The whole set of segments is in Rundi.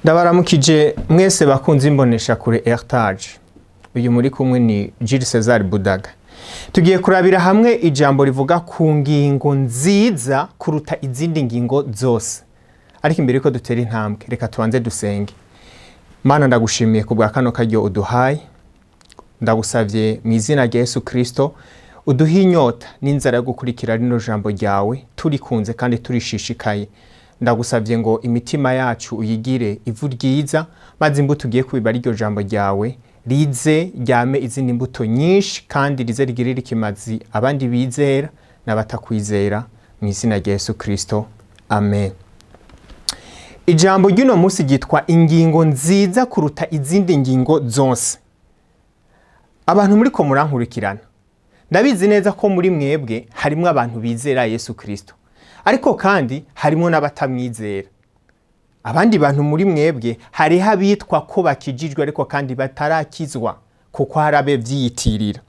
Ndabaramukije mwese bakunze imbonesha kure Airtage. Uyu muri kumwe ni Jules César Budaga. Tugiye kurabira hamwe ijambo rivuga ku ngingo nziza kuruta izindi ngingo zose. Ariko imbere yuko dutera intambwe, reka tubanze dusenge. Mana, ndagushimiye ku bwa kano karyo uduhaye. Ndagusavye mu izina rya Yesu Kristo uduhe inyota n'inzara yo gukurikira rino jambo ryawe turikunze kandi turishishikaye. Ndagusavye ngo imitima yacu uyigire ivu ryiza, maze imbuto ugiye kubiba iryo jambo ryawe rize ryame izindi mbuto nyinshi, kandi rize rigirire ikimazi abandi bizera n'abatakwizera, mu izina rya Yesu Kristo, amen. Ijambo ry'uno munsi ryitwa "Ingingo nziza kuruta izindi ngingo zose". Abantu muri ko murankurikirana, ndabizi neza ko muri mwebwe harimwo abantu bizera Yesu Kristo, ariko kandi harimwo n'abatamwizera. Abandi bantu muri mwebwe, hariho abitwa ko bakijijwe ariko kandi batarakizwa, kuko hari abavyiyitirira.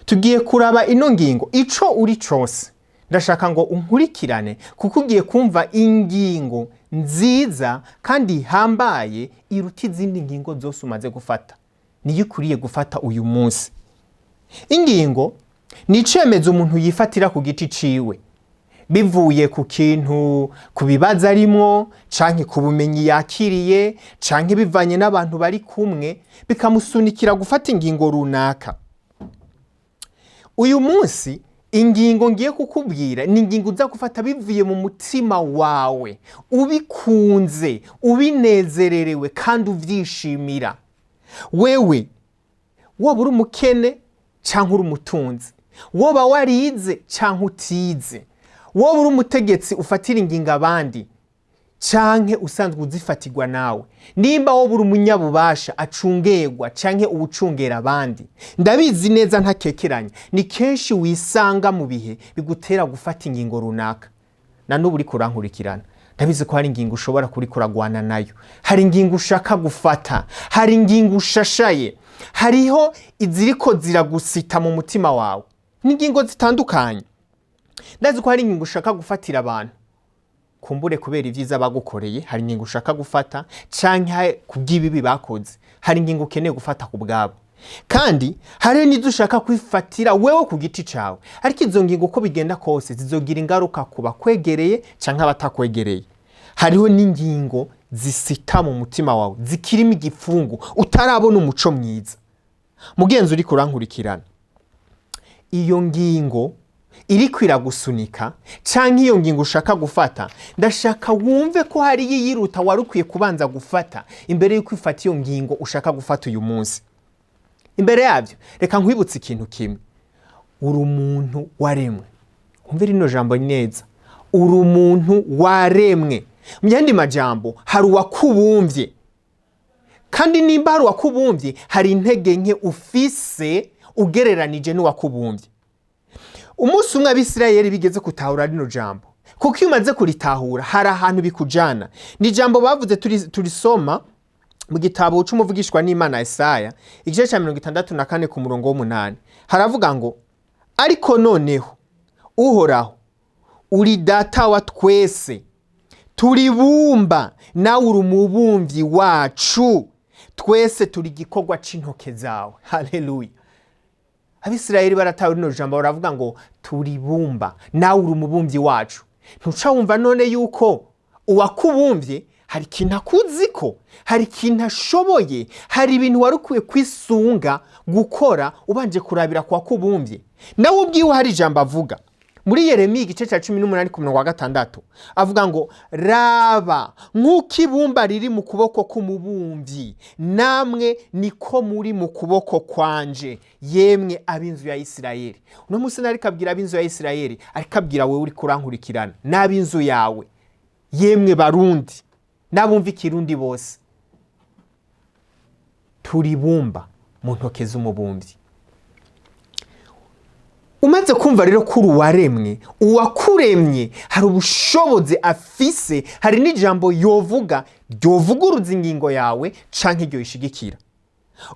Tugiye kuraba ino ngingo. Ico uri cose, ndashaka ngo unkurikirane, kuko ugiye kumva ingingo nziza kandi ihambaye iruta izindi ngingo zose umaze gufata. Niyo ukwiriye gufata uyu munsi. Ingingo ni icemezo umuntu yifatira ku giti ciwe, bivuye ku kintu, ku bibazo arimwo, canke ku bumenyi yakiriye, canke bivanye n'abantu bari kumwe, bikamusunikira gufata ingingo runaka. Uyu munsi ingingo ngiye kukubwira ni ingingo uza gufata bivuye mu mutima wawe, ubikunze, ubinezererewe kandi uvyishimira. Wewe woba uri umukene canke uri umutunzi, woba warize canke utize, woba uri umutegetsi ufatira ingingo abandi canke usanzwe uzifatirwa nawe, nimba wowe uri umunyabubasha acungerwa canke uwucungera abandi, ndabizi neza ntakekeranya, ni kenshi wisanga mu bihe bigutera gufata ingingo runaka. Na n'ubu uriko urankurikirana, ndabizi ko hari ingingo ushobora kuriko uragwana nayo, hari ingingo ushaka gufata, hari ingingo ushashaye, hariho iziriko ziragusita mu mutima wawe. Ni ingingo zitandukanye. Ndazi ko hari ingingo ushaka gufatira abantu, kumbure kubera ibyiza bagukoreye, hari ingingo ushaka gufata, canke ku bw'ibibi bakoze, hari ingingo ukeneye gufata ku bwabo. Kandi hari n'izo ushaka kwifatira wewe ku giti cawe. Ariko izo ngingo, uko bigenda kose, zizogira ingaruka ku bakwegereye canke abatakwegereye. Hariho n'ingingo zisita mu mutima wawe, zikirimo igipfungu, utarabona umuco mwiza. Mugenzi uriko urankurikirana, iyo ngingo iriko iragusunika canke iyo ngingo ushaka gufata, ndashaka wumve ko hari iyiruta wari ukwiye kubanza gufata imbere y'uko ufata iyo ngingo ushaka gufata uyu munsi. Imbere yabyo, reka nkwibutse ikintu kimwe: uri umuntu waremwe. Wumve rino jambo neza: uri umuntu waremwe. Mu yandi majambo, hari uwakubumvye. Kandi nimba hari uwakubumvye, hari intege nke ufise ugereranije n'uwakubumvye. Umunsi umwe Abisirayeli bigeze gutahura rino jambo, kuko iyo umaze kuritahura hari ahantu bikujana. Ni ijambo bavuze, turisoma mu gitabo c'umuvugishwa n'Imana Esaya, igice ca 64 ku murongo w'8. Haravuga ngo: "Ariko noneho, Uhoraho, uri Data wa twese, turi bumba, nawe uri umubumvyi wacu, twese turi igikorwa c'intoke zawe." Haleluya! Abisirayeli baratawe rino jambo, baravuga ngo: "Turi bumba, nawe uri umubumvyi wacu." Ntuca wumva none yuko uwakubumvye hari ikintu akuzi ko hari ikintu ashoboye, hari ibintu wari ukwiye kwisunga gukora, ubanje kurabira ku wakubumbye? Nawe ubwiwe hari ijambo avuga muri Yeremiya, igice cya 18 ku murongo wa 6. Avuga ngo: "Raba, nk'uko ibumba riri mu kuboko k'umubumbyi, namwe niko muri mu kuboko kwanje, yemwe ab'inzu ya Isirayeli." Uno munsi nariko abwira ab'inzu ya Isirayeli, ariko abwira wewe uri kurankurikirana n'ab'inzu yawe. Yemwe Barundi n'abumva Ikirundi bose, turi bumba mu ntoke z'umubumbyi. Umaze kumva rero ko uri uwaremwe, uwakuremye hari ubushobozi afise, hari n'ijambo yovuga ryovuguruza ingingo yawe canke iryo yishigikira.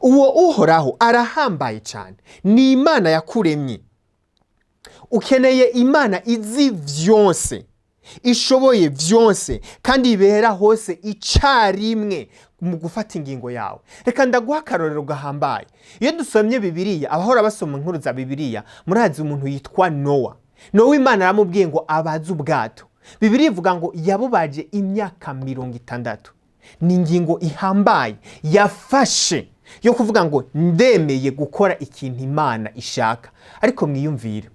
Uwo Uhoraho arahambaye cyane, ni Imana yakuremye. Ukeneye Imana izi vyose. Ishoboye vyose kandi ibera hose icarimwe mu gufata ingingo yawe. Reka ndaguha akarorero gahambaye. Iyo dusomye Bibiliya, abahora basoma inkuru za Bibiliya murazi umuntu yitwa Nowa. Nowa Imana yaramubwiye ngo abaze ubwato. Bibiliya ivuga ngo yabubaje imyaka 60. Ni ingingo ihambaye yafashe yo kuvuga ngo ndemeye gukora ikintu Imana ishaka. Ariko mwiyumvire,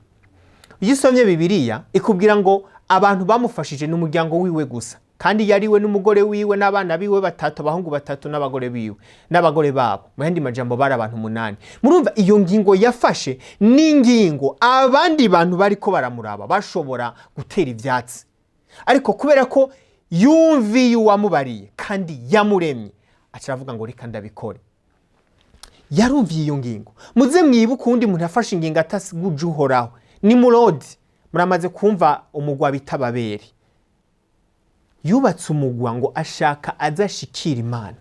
iyo usomye Bibiliya ikubwira ngo abantu bamufashije n'umuryango wiwe gusa, kandi yariwe n'umugore wiwe n'abana biwe batatu, abahungu batatu n'abagore biwe n'abagore babo. Mu yandi majambo bari abantu 8. Murumva iyo ngingo yafashe ni ingingo abandi bantu bariko baramuraba bashobora gutera ivyatsi, ariko kubera ko yumviye uwamubariye kandi yamuremye, aca aravuga ngo reka ndabikore. Yarumviye iyo ngingo. Muze mwibuke uwundi muntu yafashe ingingo atasiguje Uhoraho, ni Murodi. Muramaze kumva umugwa bita Babeli. Yubatse umugwa ngo ashaka azashikira Imana,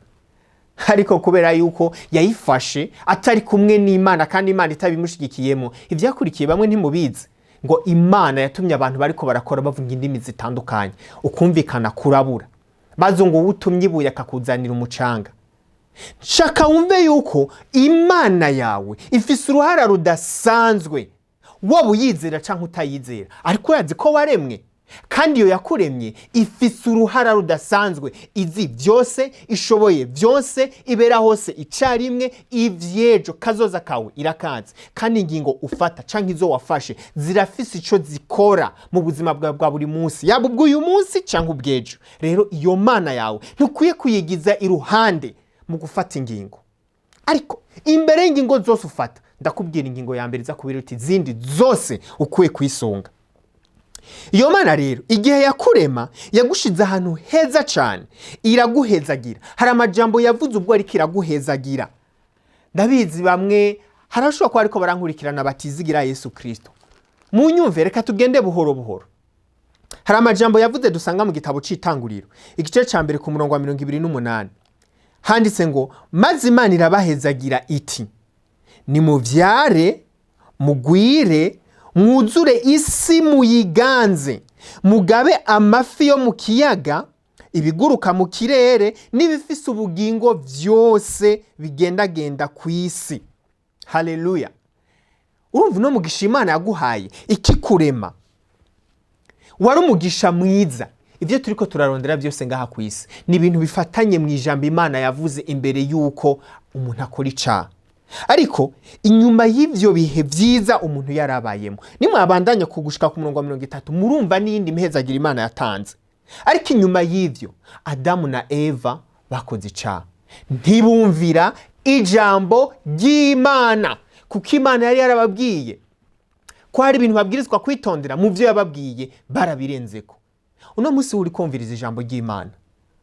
ariko kubera yuko yayifashe atari kumwe n'Imana kandi Imana itabimushigikiyemo, ivyakurikiye bamwe ntimubizi, ngo Imana yatumye abantu bariko barakora bavuga indimi zitandukanye, ukumvikana kurabura, maze ngo uwutumye ibuye akakuzanira umucanga. Shaka wumve yuko Imana yawe ifise uruhara rudasanzwe, waba uyizera canke utayizera, ariko urazi ko waremwe, kandi iyo yakuremye ifise uruhara rudasanzwe, izi byose, ishoboye byose, ibera hose icarimwe, ivyejo kazoza kawe irakazi, kandi ingingo ufata canke izo wafashe zirafise ico zikora mu buzima bwawe bwa buri munsi, yaba ubw'uyu munsi canke ubw'ejo. Rero iyo Mana yawe ntukwiye kuyigiza iruhande mu gufata ingingo. Ariko imbere y'ingingo zose ufata, ndakubwira ingingo ya mbere iza kubira uti izindi zose ukwiye kwisunga. Iyo Mana rero igihe yakurema yagushize ahantu heza cyane, iraguhezagira. Hari amajambo yavuze ubwo ariko iraguhezagira. Ndabizi bamwe harashobora kuba ariko barankurikirana batizigira Yesu Kristo. Munyumve, reka tugende buhoro buhoro. Hari amajambo yavuze dusanga mu gitabo c'Itanguriro, igice ca mbere ku murongo wa 28, handitse ngo maze Imana irabahezagira iti nimuvyare mugwire mwuzure isi muyiganze, mugabe amafi yo mu kiyaga, ibiguruka mu kirere n'ibifise ubugingo vyose bigendagenda ku isi. Haleluya! Urumva uno mugisha Imana yaguhaye ikikurema wari umugisha mwiza. Ibyo turiko turarondera byose ngaha ku isi ni ibintu bifatanye mu ijambo Imana yavuze imbere y'uko umuntu akora icaha. Ariko inyuma y'ivyo bihe vyiza umuntu yarabayemo, nimwabandanya kugushika ku murongo wa 30, murumva n'iyindi mihezagira Imana yatanze. Ariko inyuma y'ivyo Adamu na Eva bakoze icaha, ntibumvira ijambo ry'Imana, kuko Imana yari yarababwiye ko hari ibintu babwirizwa kwitondera. Mu byo yababwiye barabirenzeko. Uno munsi uri kumviriza ijambo ry'Imana,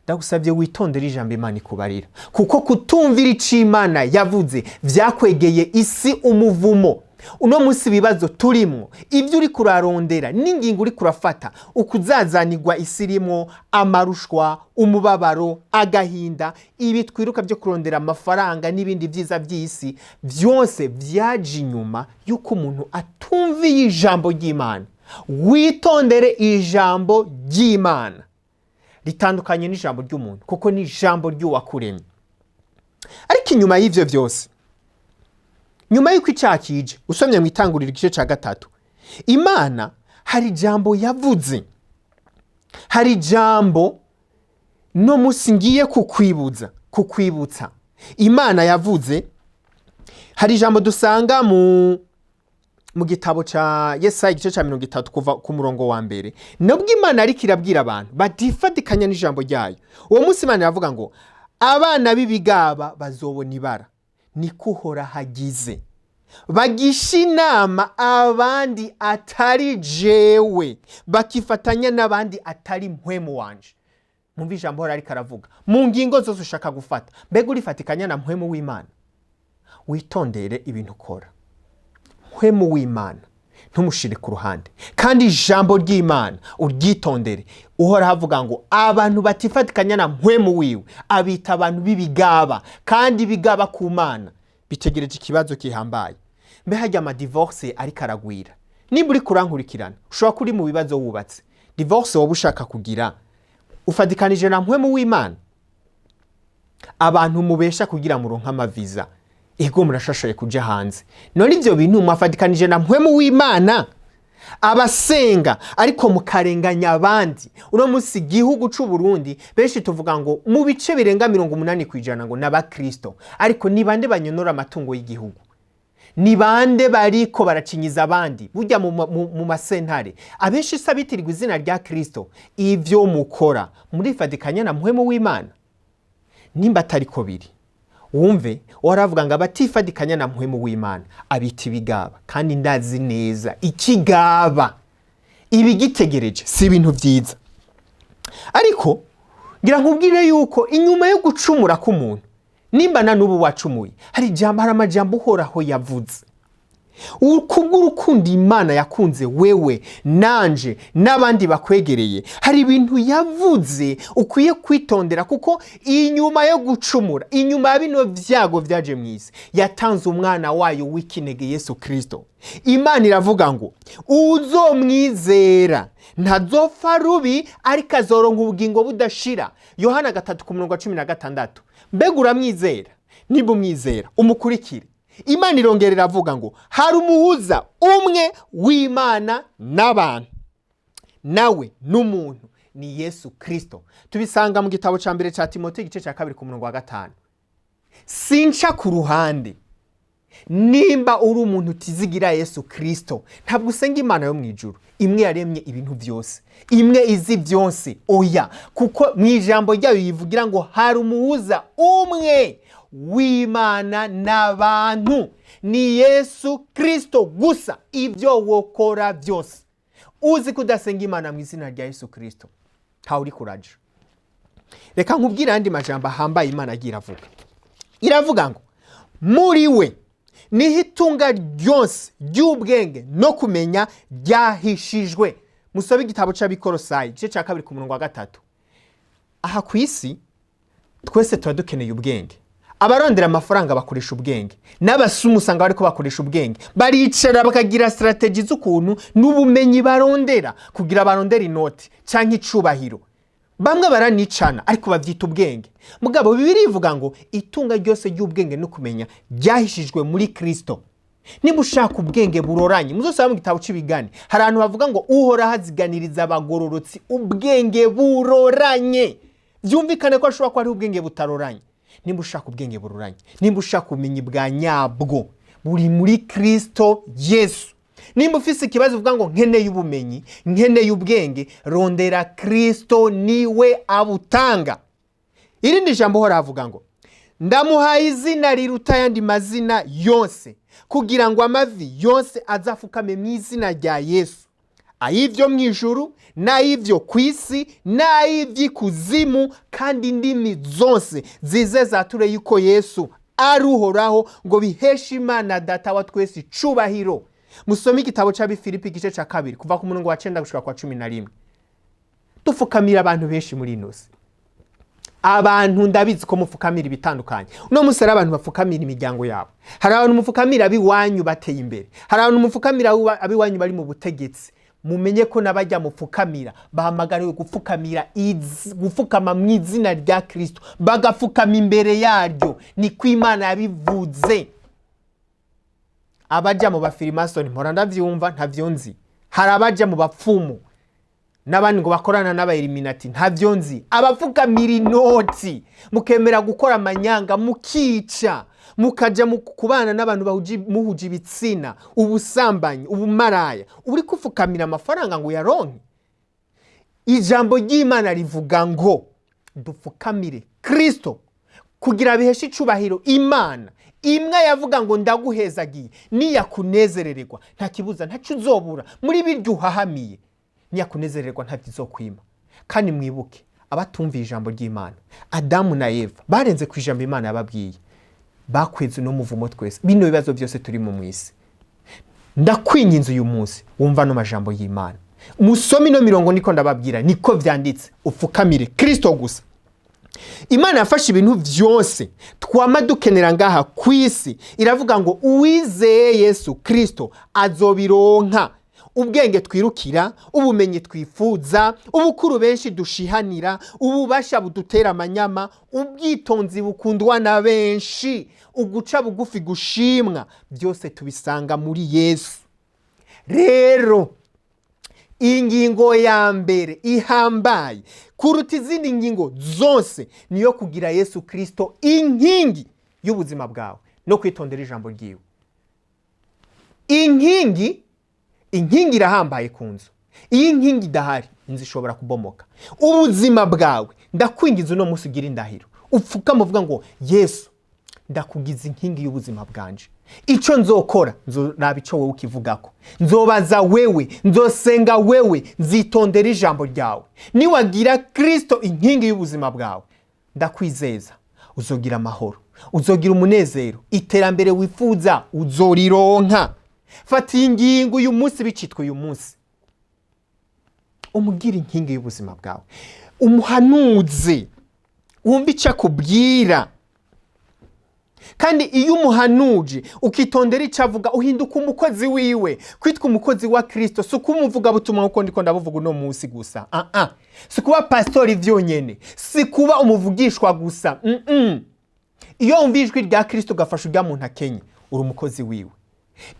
ndagusabye witondere ijambo Imana ikubarira, kuko kutumvira ico Imana yavuze vyakwegeye isi umuvumo. Uno munsi ibibazo turimwo, ibyo uri kurarondera n'ingingo uri kurafata, ukuzazanirwa isi irimwo amarushwa, umubabaro, agahinda, ibi twiruka byo kurondera amafaranga n'ibindi byiza by'isi, byose vyaje inyuma y'uko umuntu atumviye ijambo ry'Imana. Witondere ijambo ry'Imana, ritandukanye n'ijambo ry'umuntu, kuko ni ijambo ry'uwakuremye. Ariko inyuma y'ivyo vyose, nyuma y'uko icaha kije, usomye mu Itanguriro igice ca 3, Imana hari ijambo yavuze, hari ijambo no musi ngiye kukwibutsa Imana yavuze. Hari ijambo dusanga mu gitabo ca Yesaya igice ca 30 kuva ku murongo wa mbere. Nubwo Imana ariko irabwira abantu batifatikanya n'ijambo ryayo, uwo munsi Imana iravuga ngo abana b'ibigaba bazobona ibara, niko Uhoraho agize, bagisha inama abandi atari jewe, bakifatanya n'abandi atari mpwemu wanje. Mwumve ijambo Uhoraho ariko aravuga. Mu ngingo zose ushaka gufata, mbega urifatikanya na mpwemu w'Imana? Witondere ibintu ukora. Mpwemu w'Imana ntumushire ku ruhande, kandi ijambo ry'Imana uryitondere. Uhoraho avuga ngo abantu batifatikanya na mpwemu wiwe abita abantu b'ibigaba, kandi ibigaba ku Mana bitegereje ikibazo kihambaye. Mbe harya amadivorce ariko aragwira, nimba uri kurankurikirana ushobora kuri mu bibazo wubatse, Divorce woba ushaka kugira, ufatikanije na Mpwemu w'Imana? Abantu mubesha kugira muronke amaviza, ego murashashaye kuja hanze, none ivyo bintu mwafatikanije na Mpwemu w'Imana? Abasenga ariko mukarenganya abandi. Uno munsi igihugu c'u Burundi, benshi tuvuga ngo mu bice birenga 80% ngo n'abakristo, ariko ni bande banyonora amatungo y'igihugu? Ni bande bariko baracinyiza abandi burya mu masentare? Abenshi se abitirirwa izina rya Kristo. Ivyo mukora murifatikanya na Mpwemu w'Imana? Nimba atariko biri, wumve waravuga ngo abatifadikanya na Mpwemu w'Imana abita ibigaba, kandi ndazi neza ikigaba ibigitegereje si ibintu vyiza. Ariko ngira nkubwire yuko inyuma yo gucumura k'umuntu, nimba na n'ubu wacumuye, hari ijambo, hari amajambo Uhoraho yavuze. Kubw'urukundo Imana yakunze wewe nanje n'abandi bakwegereye, hari ibintu yavuze ukwiye kwitondera, kuko inyuma yo gucumura, inyuma ya bino vyago vyaje mu isi, yatanze umwana wayo w'ikinege, Yesu Kristo. Imana iravuga ngo uzomwizera ntazopfa rubi, ariko azoronka ubugingo budashira. Yohana 3 ku murongo wa 16. Mbega uramwizera? Nimba umwizera, umukurikire. Imana irongera iravuga ngo hari umuhuza umwe w'Imana n'abantu, nawe n'umuntu ni Yesu Kristo. Tubisanga mu gitabo cya mbere cya Timote, igice cya 2 ku murongo wa 5. Sinca ku ruhande. Nimba uri umuntu utizigira Yesu Kristo, ntabwo usenga Imana yo mu ijuru, imwe yaremye ibintu byose, imwe izi byose. Oya, kuko mu ijambo ryayo yivugira ngo hari umuhuza umwe w'Imana n'abantu, ni Yesu Kristo gusa. Ibyo wokora byose uzi kudasenga Imana mu izina rya Yesu Kristo, ntawe uri kuraja. Reka nkubwire ayandi majambo ahambaye Imana agiye iravuga. Iravuga ngo muri we niho itunga ryose ry'ubwenge no kumenya ryahishijwe. Musobe igitabo c'Abikorosayi, igice cya 2 ku murongo wa 3. Aha ku isi twese tuba dukeneye ubwenge. Abarondera amafaranga bakoresha ubwenge, n'abasumu usanga bariko bakoresha ubwenge, baricara bakagira stratégie z'ukuntu n'ubumenyi barondera kugira barondere inoti canke icubahiro. Bamwe baranicana ariko bavyita ubwenge. Mugabo Bibiliya ivuga ngo itunga ryose ry'ubwenge no kumenya ryahishijwe muri Kristo. Niba ushaka ubwenge buroranye, muzosaba mu gitabo c'Ibigani, hari ahantu bavuga ngo Uhoraho aziganiriza abagororotsi ubwenge buroranye. Byumvikane ko ashobora kuba ari ubwenge butaroranye. Nimba ushaka ubwenge buroranye, nimba ushaka ubumenyi bwa nyabwo, buri muri Kristo Yesu. Nimba ufise ikibazo uvuga ngo nkeneye ubumenyi, nkeneye ubwenge, rondera Kristo, niwe abutanga. Irindi jambo uhora avuga ngo ndamuhaye izina riruta ayandi mazina yose, kugira ngo amavi yose azafukame mu izina rya Yesu, ay'ibyo mu ijuru n'ay'ibyo ku isi n'ay'iby'ikuzimu, kandi indimi zose zize zature yuko Yesu ari Uhoraho, ngo biheshe Imana Data wa twese icubahiro. Musome igitabo c'Abifilipi, igice ca 2, kuva ku murongo wa 9 gushika kwa 11. Dufukamira abantu benshi muri ino si. Abantu ndabizi ko mufukamira ibitandukanye. Uno munsi hari abantu bafukamira imiryango yabo, hari abantu mufukamira ab'iwanyu bateye imbere, hari abantu mufukamira ab'iwanyu bari mu butegetsi. Mumenye ko n'abajya mupfukamira bahamagariwe gupfukamira gupfukama mu izina rya Kristo, bagapfukama imbere yaryo. Niko Imana yabivuze. Abaja mu bafirimasoni, mpora ndavyumva, ntavyo nzi. Hari abaja mu bapfumu n'abandi ngo bakorana n'abayeliminati, ntavyo nzi. Abapfukamira inoti, mukemera gukora amanyanga, mukica, mukaja mu kubana n'abantu muhuje ibitsina, ubusambanyi, ubumaraya, uri gupfukamira amafaranga ngo uyaronke. Ijambo ry'Imana rivuga ngo dupfukamire Kristo kugira biheshe icubahiro Imana imwe yavuga ngo ndaguhezagiye, niyakunezerererwa nta kibuza, ntaco uzobura muri biryo uhahamiye. Niyakunezererwa ntabyo izokwima. Kandi mwibuke abatumviye ijambo ry'Imana, Adamu na Eva barenze ku ijambo Imana yababwiye, bakweze no muvumo twese, bino bibazo byose turi mu mwisi. Ndakwinginze uyu munsi wumva no majambo y'Imana, musome ino mirongo niko ndababwira, niko vyanditse, upfukamire Kristo gusa. Imana yafashe ibintu byose twama dukenera ngaha ku isi, iravuga ngo uwizeye Yesu Kristo azobironka. Ubwenge twirukira, ubumenyi twifuza, ubukuru benshi dushihanira, ububasha budutera amanyama, ubwitonzi bukundwa na benshi, uguca bugufi gushimwa, byose tubisanga muri Yesu. Rero ingingo ya mbere ihambaye kuruta izindi ngingo zose niyo kugira Yesu Kirisito inkingi y'ubuzima bwawe no kwitondera ijambo ryiwe. Inkingi irahambaye ku nzu. Iyo inkingi idahari, inzu ishobora kubomoka. Ubuzima bwawe, ndakwingiza uno munsi ugira indahiro, upfukama uvuga ngo: "Yesu, ndakugiza inkingi y'ubuzima bwanje. Icyo nzokora, nzoraba icyo wowe ukivugako, nzobaza wewe, nzosenga wewe, nzitondera ijambo ryawe." Niwagira Kirisito inkingi y'ubuzima bwawe, ndakwizeza uzogira amahoro, uzogira umunezero, iterambere wifuza uzorironka. Fata iyi ngingo uyu munsi, bicitwa uyu munsi, umubwire inkingi y'ubuzima bwawe, umuhanuze, wumve icyo akubwira. Kandi iyo umuhanuje, ukitondera icyo avuga, uhinduka umukozi wiwe. Kwitwa umukozi wa Kirisito si ukuba umuvugabutumwa nkuko ndiko ndabuvuga uno munsi gusa, ah ah, si kuba pasitori byonyine, si kuba umuvugishwa gusa. Iyo wumva ijwi rya Kirisito ugafasha ujya muntu akenye, uri umukozi wiwe.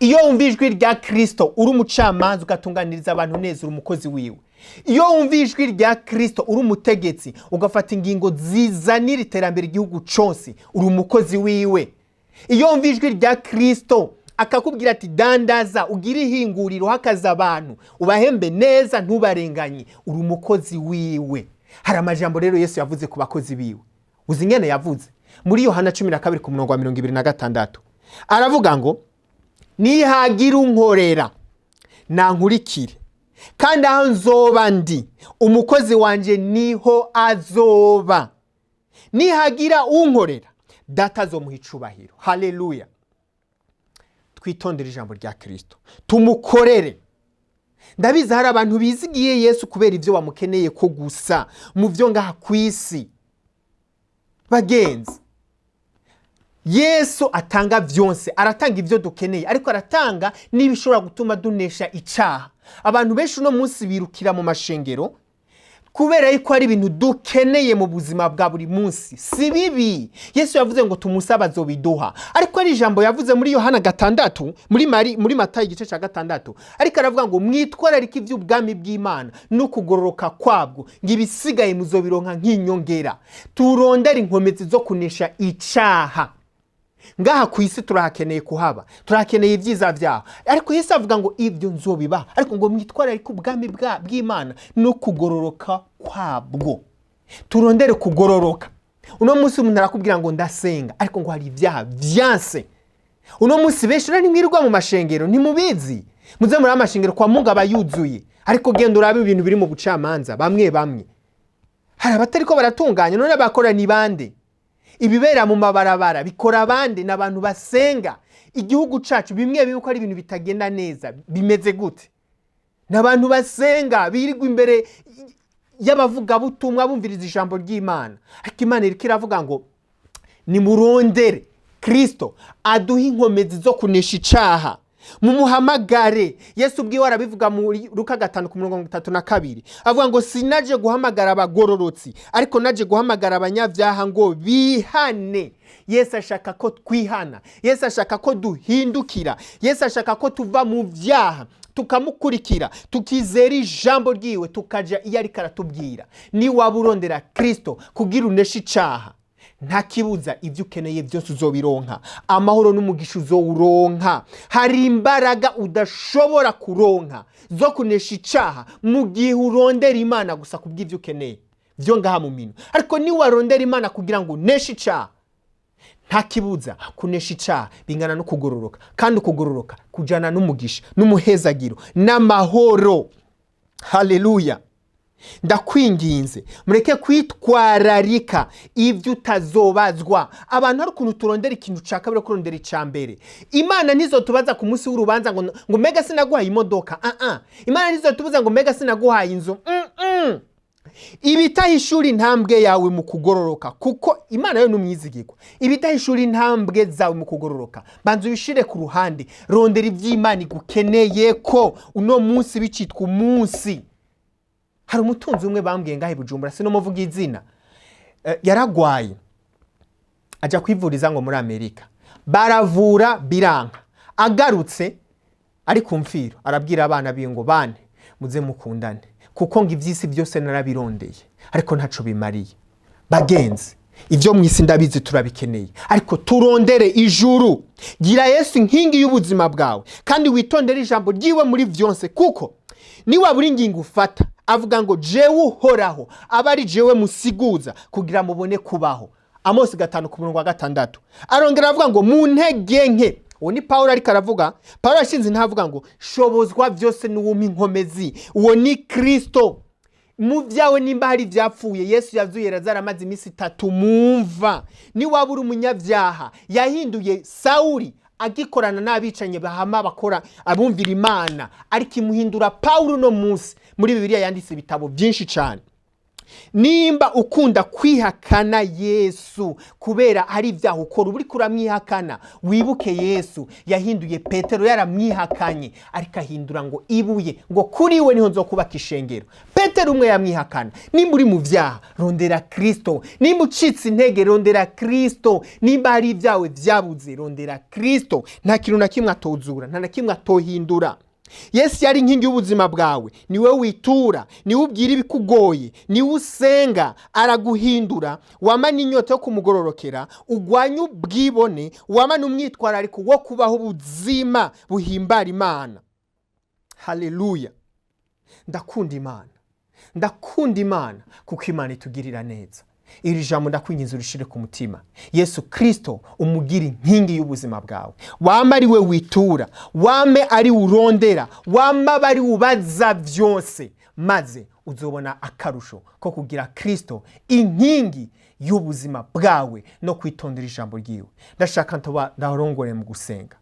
Iyo wumva ijwi rya Kirisito uri umucamanza ugatunganiriza abantu neza, uri umukozi wiwe. Iyo wumva ijwi rya Kirisito uri umutegetsi ugafata ingingo zizanira iterambere igihugu cyose, uri umukozi wiwe. Iyo wumva ijwi rya Kirisito akakubwira ati: "Dandaza, ugire ihinguriro, hakaza abantu, ubahembe neza, ntubarenganye", uri umukozi wiwe. Hari amajambo rero Yesu yavuze ku bakozi biwe. Uzi ingene yavuze? Muri Yohana 12 ku murongo wa 26 aravuga ngo: "Nihagira unkorera nankurikire, kandi aho nzoba ndi, umukozi wanjye niho azoba. Nihagira unkorera, Data azomuha icubahiro." Haleluya! Twitondere ijambo rya Kirisito, tumukorere. Ndabizi hari abantu bizigiye Yesu kubera ibyo bamukeneye ko gusa mu byo ngaha ku isi. Bagenzi, Yesu atanga byose. Aratanga ibyo dukeneye, ariko aratanga n'ibishobora gutuma dunesha icyaha. Abantu benshi uno munsi birukira mu mashengero kubera yuko hari ibintu dukeneye mu buzima bwa buri munsi. Si bibi, Yesu yavuze ngo tumusabe azobiduha. Ariko ari ijambo yavuze muri Yohana 6, muri Matayo igice cya 6, ariko aravuga ngo: "Mwitwararike iby'ubwami bw'Imana no kugororoka kwabwo, ngo ibisigaye muzobironka nk'inyongera." Turondere inkomezi zo kunesha icyaha. Ngaha ku isi turahakeneye kuhaba, turahakeneye ibyiza byaho, ariko Yesu avuga ngo: "Ibyo nzobibaha, ariko ngo mwitwararike ubwami bw'Imana no kugororoka kwabwo." Turondere kugororoka. Uno munsi umuntu arakubwira ngo: "Ndasenga", ariko ngo hari ibyaha byanse. Uno munsi benshi rero ntimwirirwa mu mashengero, ntimubizi. Muze muri amashengero kwa Mungu aba yuzuye, ariko genda urabe ibintu biri mu bucamanza. Bamwe bamwe hari abatariko baratunganya. None bakora ni bande? Ibibera mu mabarabara bikora abandi? Ni abantu basenga. Igihugu cacu bimwe bimwe ko ari ibintu bitagenda neza, bimeze gute? Ni abantu basenga, birirwa imbere y'abavugabutumwa bumviriza ijambo ry'Imana. Ariko Imana iriko iravuga ngo nimurondere Kirisito aduhe inkomezi zo kunesha icaha, mumuhamagare. Yesu ubwiwe arabivuga muri Luka 5 ku 32, avuga ngo: "Sinaje guhamagara abagororotsi, ariko naje guhamagara abanyabyaha ngo bihane." Yesu ashaka ko twihana, Yesu ashaka ko duhindukira, Yesu ashaka ko tuva mu byaha tukamukurikira, tukizera ijambo ryiwe, tukaja iyo ariko aratubwira. Niwaba urondera Kirisito kugira uneshe icaha, nta kibuza ibyo ukeneye byose uzobironka, amahoro n'umugisha uzowuronka. Hari imbaraga udashobora kuronka zo kunesha icaha mu gihe urondera Imana gusa kubw'ibyo ukeneye byo ngaha mu minwe. Ariko niwarondera Imana kugira ngo uneshe icaha, nta kibuza kunesha icaha bingana no kugororoka, kandi ukugororoka kujana n'umugisha n'umuhezagiro n'amahoro. Haleluya! Ndakwinginze mureke kwitwararika ibyo utazobazwa. Abantu hari ukuntu turondera ikintu cya kabiri, kurondera icya mbere. Imana ntizotubaza ku munsi w'urubanza ngo "Mbega sinaguhaye imodoka?" Ah ah. Imana ntizotubaza ngo "Mbega sinaguhaye inzu?" Ibitahishura intambwe yawe mu kugororoka, kuko Imana yo n'umwizigirwa. Ibitahishura intambwe zawe mu kugororoka, banza ubishire ku ruhande. Rondera iby'Imana igukeneye ko uno munsi bicitwa umunsi. Hari umutunzi umwe bambwiye ngahe Bujumbura, sinomuvuga izina, yaragwaye ajya kwivuriza ngo muri Amerika, baravura biranka. Agarutse ari ku mfiro, arabwira abana biwe ngo: "Bane, muze mukundane, kuko ngo iby'isi byose narabirondeye ariko ntaco bimariye." Bagenzi, ibyo mu isi ndabizi turabikeneye, ariko turondere ijuru. Gira Yesu inkingi y'ubuzima bwawe kandi witondere ijambo ryiwe muri byose, kuko niwabura ingingo ufata, avuga ngo: "Jewe Uhoraho aba ari jewe musiguza kugira mubone kubaho." Amosi 5 ku murongo wa 6. Arongera aravuga ngo: "Mu ntege nke", uwo ni Pawulo ariko aravuga, Pawulo yashinze ntavuga ngo: "Shobozwa byose n'uwumpa inkomezi", uwo ni Kristo. Mu byawe nimba hari ibyapfuye, Yesu yazuye Lazaro amaze iminsi 3 mumva. Niwaba uri umunyabyaha, yahinduye Sawuli agikorana n'abicanyi bahama bakora abumvira Imana, ariko imuhindura Pawulo uno munsi muri Bibiliya yanditse ibitabo byinshi cyane. Nimba ukunda kwihakana Yesu kubera hari ibyaha ukora, uba uriko uramwihakana. Wibuke Yesu yahinduye Petero yaramwihakanye, ariko ahindura ngo ibuye, ngo kuri we niho nzokubaka ishengero. Petero umwe yamwihakana. Nimba uri mu byaha, rondera Kristo. Nimba ucitse intege, rondera Kristo. Nimba hari ibyawe byabuze, rondera Kristo. Nta kintu na kimwe atozura, nta na kimwe atohindura. Yesu yari inkingi y'ubuzima bwawe. Niwe witura, niwe ubwira ibikugoye, niwe usenga, araguhindura. Wamana inyota yo kumugororokera, ugwanye ubwibone, wamana umwitwarariko wo kubaho ubuzima buhimbara Imana. Haleluya! Ndakunda Imana, ndakunda Imana kuko Imana itugirira neza. Iri jambo ndakwinginze urishire ku mutima. Yesu Kristo umugira inkingi y'ubuzima bwawe. Wama ari we witura, wame ari urondera, wama aba ari ubaza byose, maze uzobona akarusho ko kugira Kristo inkingi y'ubuzima bwawe no kwitondera ijambo ryiwe. Ndashaka ntoba ndarongore mu gusenga.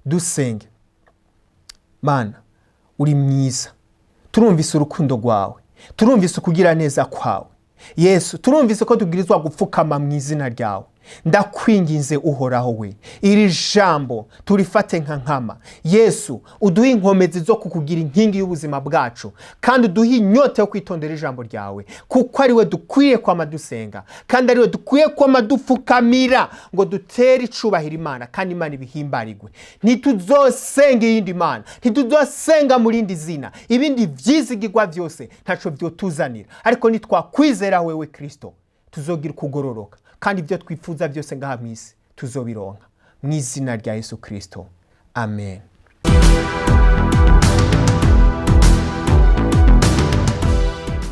Dusenge. Mana, uri mwiza. Turumvise urukundo rwawe, turumvise ukugira neza kwawe. Yesu, turumvise ko tubwirizwa gupfukama mu izina ryawe. Ndakwinginze Uhoraho we, iri jambo turifate nka nkama. Yesu, uduhe inkomezi zo kukugira inkingi y'ubuzima bwacu, kandi uduhe inyota yo kwitondera ijambo ryawe, kuko ari we dukwiye kwama dusenga, kandi ari we dukwiye kwama dupfukamira ngo dutere icubahiro Imana, kandi Imana ibihimbarirwe. Ntituzosenga iyindi mana, ntituzosenga mu rindi zina. Ibindi vyizigirwa byose ntaco vyotuzanira, ariko nitwakwizera wewe Kristo, tuzogira ukugororoka, kandi ibyo twifuza byose ngaha mu isi tuzobironka. Mu izina rya Yesu Kristo, amen.